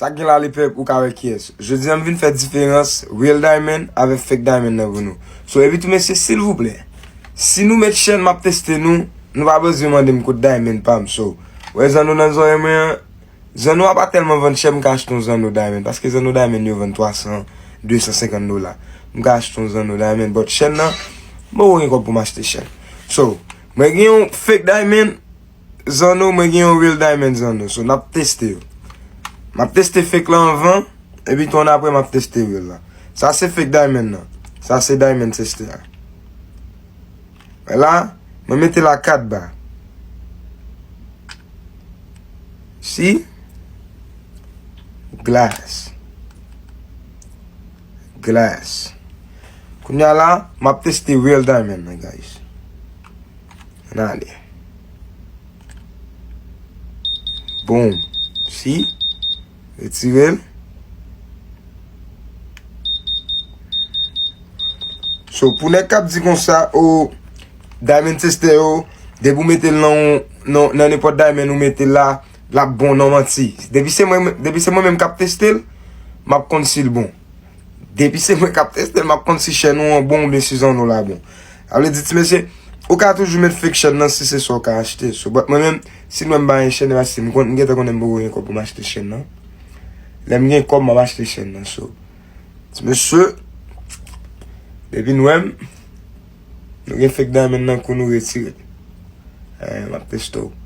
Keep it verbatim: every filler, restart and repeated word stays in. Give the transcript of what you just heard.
Sa k gen la, lepèp, ou ka wè kiyès. Jodi a m vin fè diferans real diamond avèk fake diamond nan pou nou. So, epi tou, mesye, silvouplè, si nou met chèn, m ap teste nou, nou pa bezwen mande m kot diamond pa m. So, wè zanno nan zòrèy mwen an, zanno a pa tèlman vann chè, m ka achte yon zanno diamond, paske zanno diamond yo vann twa san, de san senkant dola. M ka achte yon zanno diamond, but chèn nan, m poko gen kòb pou m achte chèn. So, mwen gen yon fake diamond, zanno, mwen gen yon real diamond zanno. So, n ap teste yo. M ap teste fake la anvan, epi tou annapre m ap teste real la. Sa se fake diamond nan. Sa se diamond teste a. Wè la, mwen mete la kat ba. Si? Glass. Glass. Kounye a la, m ap teste real diamond nan, guys. Ann ale. Boom. Si? Retire l. So, pou nèg k ap di konsa, o, diamond tester yo, depi w mete l nan, nan, nan nenpòt diamond ou mete l la, l ap bon, non, manti. Depi se mwen, depi se mwen menm k ap teste l, m ap konn si l bon. Depi se mwen k ap teste l, m ap konn si chèn ou an bon oubyen si zanno w la bon. Sa vle di, ti mesye, ou ka toujou met fake chèn nan si se sa w ka achte. So, but mwen menm, si m wè m pa gen chèn, e paske m konn, m gentan konnen m poko gen kòb pou m achte chèn nan. Lè m gen kòb, m ap achte chèn nan. So, ti mesye, depi n wè m, nou gen fake diamond nan kou, nou retire l. Eh, m ap teste w.